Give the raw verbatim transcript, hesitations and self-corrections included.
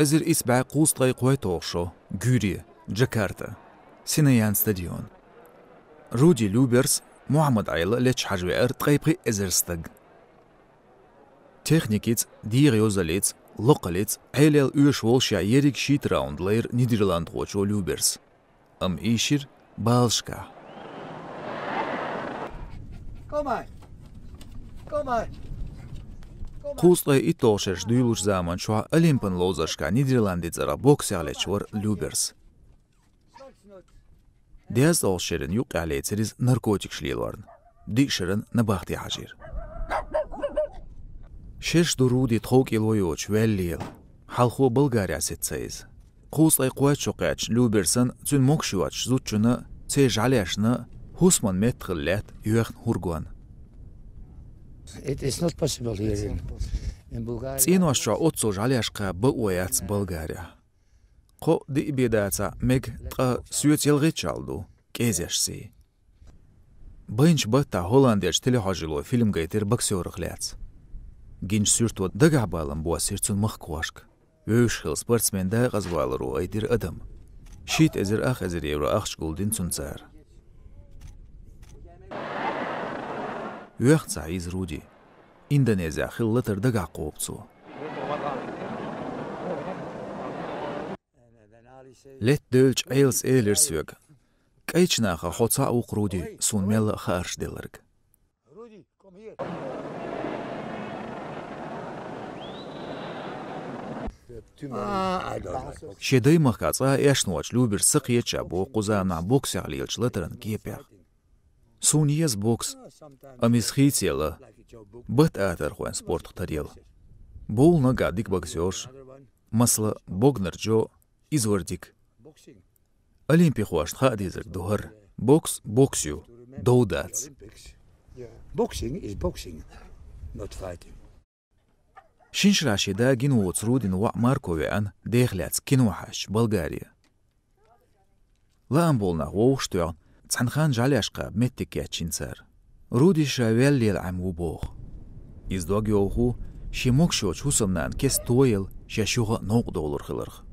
Эзар исс бӀе кхузткъе кхойтталгӀа шо, Гюри, Джакарта, Синаян стадион. Руди Люберс Мухьаммад Ӏела лечча хьажа веара ткъе пхи эзар стаг. Техникица, дегӀан йозаллица, локхаллица Ӏелел оьшуш волуш ерриг шийтта раунд лайра нидерландхочо Люберс. Амма ийшира баллашкахь. Кхузткъе итталгӀачу шераш дуьйлучу заманчохь Олимпан ловзаршкахь Нидерландийн цӀарах боксехь леташ вара Люберс. ДезткъалгӀачу шеран юккъехь лецира иза наркотикаш лелорна, диъ шеран набахте хьажийра. Шераш ду Руди тховкӀело йоцуш ваьллера. Хьалхо Болгарехь сецна иза. Кхузткъе кхойтта шо кхаьчна Люберсан, цуьнан могуш йоцучу зудчунна, церан жӀаьлешна хӀусаман меттахалла лаьтта йоьхна хӀур гон. It is not possible here in, in Bulgaria. ЦӀенош чохь оццул жӀаьлеш кхаба бакъо яц Болгарехь. Кхоъ-диъ бен дацахь мега, ткъа соьца ялхитта шо ду кӀезаш сий. Байначу баттахь Холландерчу телехьожалло фильм гайтира боксерах лаьцна. Гинчу суьрто дагахь балам боссийра цуьнан махкахошка. Вевзаш хилла спортсмен декъаза валаро айдира адам. Шийтта эзар ах эзар евро ахча гулдина цунна цара. Оьхна ца хьийза Руди. Индонезехь хилла латар дагахь кхобу цо. Летта девлча Ӏелас элира соьга: «КӀайчу нахах хьо цхьаъ ву-кх, Руди, суна мелла а хаарш делларг». Шен даймахкахь цкъа а эшна воцуш Люберс ца кхеташ а боху кху заманахь боксехь лелачу латаран кепех. Суна еза бокс, амма иза хийцаелла, бат-атархойн спортах таръелла. Бовла нагахь дика боксерш, масала, Богнар Джо, иза вара дика. Олимпихошна хаа дезарг ду хӀара: бокс бокс ю, дов дац. Boxing is boxing, not fighting. Шина шарахь шен да гина воцу Рудин воӀ Марко веана, дех лаьцна кино хьаьжча, Болгаре. Лаам болу нах вовшах тоьхна, цхьана ханна жӀаьлеш кхаба меттиг кечйина цара. Руди ша ваьллера Ӏема ву боху. Иза дог йовха ву, шен могуш йоцчу хӀусамнана кеста тоелла, шаьш юха а новкъа довлур хиларх.